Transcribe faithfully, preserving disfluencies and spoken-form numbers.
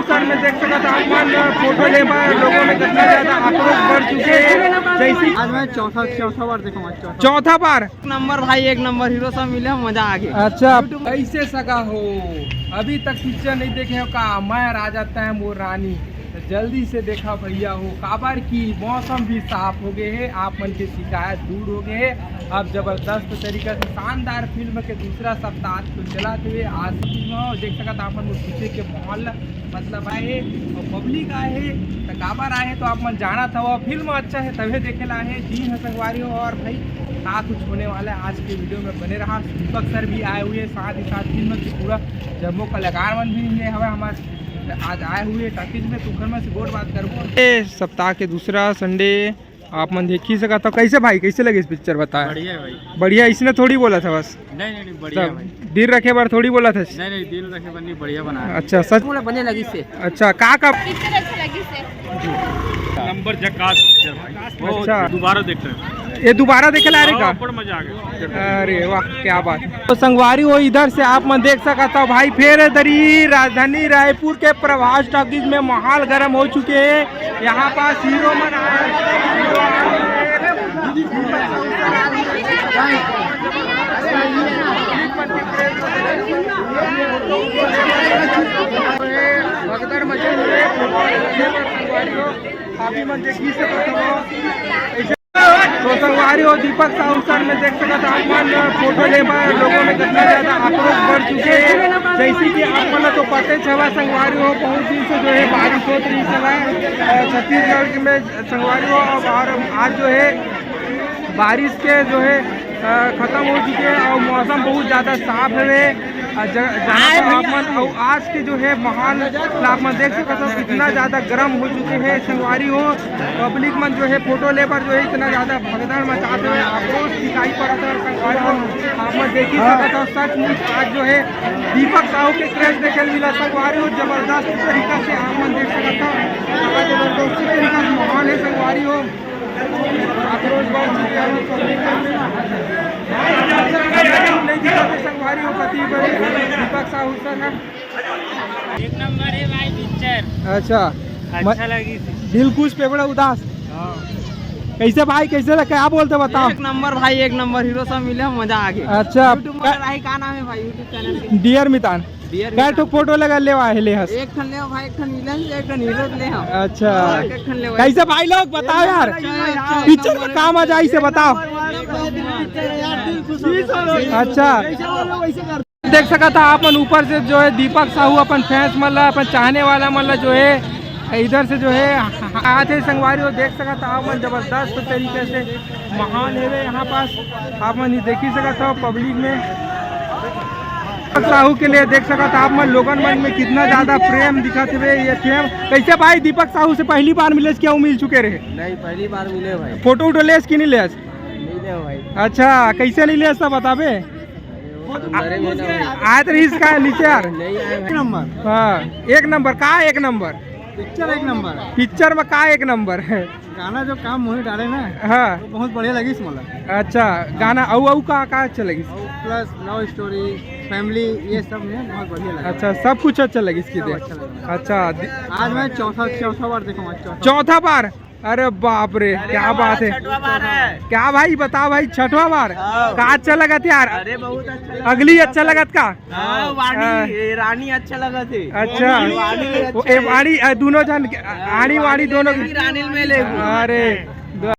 Sir में देख सकत आप मन, फोटो ले बर लोगों में कितना ज्यादा आक्रोश बढ़ चुके हैं। जैसे आज मैं चौथा, चौथा बार देखूंगा, चौथा। चौथा बार। एक नंबर भाई, एक नंबर हीरो सब मिले, मजा आ गया। अच्छा। कैसे सगा हो, अभी तक पिक्चर नहीं देखे हो का? मैं राजा तैं मोर रानी, तो जल्दी से देखा भैया हो, काबर की मौसम भी साफ हो गए है, आप मन के शिकायत दूर हो गए है। अब जबरदस्त तरीका से शानदार फिल्म के दूसरा सप्ताह तो चलाते हुए आज फिल्म हो, देख सकत आप मन पीछे के माहौल मतलब आए हे और पब्लिक आए हे, तो काबर आए हे तो आप मन जानत हव, फिल्म अच्छा है तभे देखे ला आए हे। जी हाँ संगवारी हो, और भाई का कुछ होने वाला है आज के वीडियो में, बने रहा। दीपक सर भी आए हुए हैं, साथ ही साथ फिल्म की पूरा जम्मो कलाकार मन भी ये हवे हमारे आज आए हुए टॉकीज में, तो घर में से गोठ बात करबो। ए सप्ताह के दूसरा संडे आप मन देखी सकत हो। कैसे भाई, कैसे लगे इस पिक्चर, बताया? बढ़िया है भाई। बढ़िया, इसने थोड़ी बोला था बस। नहीं, नहीं, नहीं, बढ़िया है सब भाई। दिल रखे बार थोड़ी बोला था। नहीं, नहीं, दिल रखे बार नहीं, बढ़िया बना है। अच्छा, सच? पूरा बढ़िया लगी से। अच्छा, का का? पिक्चर अच्छा लगी से। नंबर झकास पिक्चर भाई। वो अच्छा। दोबारा देख रहे हैं। ये दोबारा देखे ला रहे हाँ, का? बड़ मजा आ गया। अरे वाह, क्या बात। तो संगवारी हो, इधर से आप मन देख सकत हो भाई, फेर दरी राजधानी रायपुर के प्रभास टॉकीज में माहौल गर्म हो चुके हैं। यहाँ पास हीरो मन आए भगदड़ मचे हुए। आप ही मन देखी सकत हो। तो संगवारी हो, दीपक साहू सर में देख सकत आप मन, फोटो ले बर लोगों में कितना ज्यादा आक्रोश बढ़ चुके हैं। जैसे कि आप मन तो पते छवा संगवारी हो, बहुत दिन से जो है बारिश होत रही है छत्तीसगढ़ में संगवारी हो। अब और आज जो है बारिश के जो है अ, खत्म हो चुके हैं और मौसम बहुत ज्यादा साफ है। अ, ज-, जहाँ पर आप मन और आज के जो है माहौल आप मन देख सकते हो कितना ज्यादा गर्म हो चुके हैं संगवारी हो। पब्लिक मन जो है फोटो ले बर जो है इतना ज्यादा भगदड़ मचाते हुए आक्रोश दिखाई पड़ता है संगवारी हो। आप मन देख ही सकते हो सचमुच आज जो है दीपक साहू के क्रेज देखे मिला संगवारी हो। जबरदस्त तरीका से आप मन देख सकते हो, जबरदस्त तरीका से माहौल है संगवारी हो। आक्रोश बढ़ चुके हैं पब्लिक में। नहीं दिखाते संगवारी हो, पति बड़े दीपक साहू सर हैं। एक नंबर है भाई पिक्चर। अच्छा। अच्छा म-, लगी थी। दिल खुश पे बड़ा उदास। हाँ। कैसे भाई, कैसे लगा, क्या बोलते बताओ? एक नंबर भाई, एक नंबर हीरो सब मिले, मजा आ गया। अच्छा। YouTube में का नाम है भाई YouTube चैनल के? डियर मितान। डियर कै ठो फोटो लगा लेवा है ले हस? एक ठन ले भाई, एक ठन विलन से, एक ठन हीरो ले हम। अच्छा। एक ठन ले भाई। कैसे भाई लोग बताओ यार, अच्छा, अच्छा, पिक्चर में का मजा आई से बताओ। अच्छा। देख सकत हा आप मन ऊपर से जो है दीपक साहू अपन फैंस मन ला, अपन चाहने वाला मन ला जो है इधर से जो है आते संगवारी हो। देख सकत हा आप मन जबरदस्त तरीके से माहौल हेवे यहाँ पास, आप मन ही देखी सकत हो पब्लिक में। दीपक साहू के लिए देख सकत हा आप मन लोगन मन में कितना ज्यादा प्रेम दिखत हवे। ये प्रेम कैसे भाई दीपक साहू से पहली बार मिले, क्या मिल चुके रहे? नहीं, पहली बार मिले भाई। फोटो उटो लेस कि नहीं लेस? मिले भाई। अच्छा, कैसे नहीं लेस सब बताबे? अरे, वो तो अंदर में ना भाई। आए तो रहीस का नीचे यार? नहीं आए भाई। नंबर। हाँ, एक नंबर का एक नंबर? पिक्चर एक नंबर। पिक्चर में का एक नंबर? गाना जो काम मोहित डाले ना, हाँ। तो बहुत बढ़िया लगिस मोला। अच्छा, गाना अउ, अउ का, का अच्छा लगिस? प्लस लव स्टोरी, फैमिली, ये सब में बहुत बढ़िया लगा। अच्छा, सब कुछ अच्छा लगिस सब किधर? अच्छा लगा। अच्छा, दि- आज मैं चौथा, चौथा बार देखूंगा, चौथा। चौथा बार? अरे बाप रे, अरे क्या हमारा बात है। छठवा बार है। क्या भाई, बताओ भाई, छठवा बार? हाँ। का अच्छा लगत यार? अरे बहुत अच्छा लगा। अगली अच्छा लगत का? हाँ, वाणी, हाँ। ये रानी अच्छा लगा थे। अच्छा। वाणी वो, अच्छा ए, है। वाणी, अ, दोनों जन, हाँ, आणी वाणी वाणी दोनों। रानी में ले। अरे।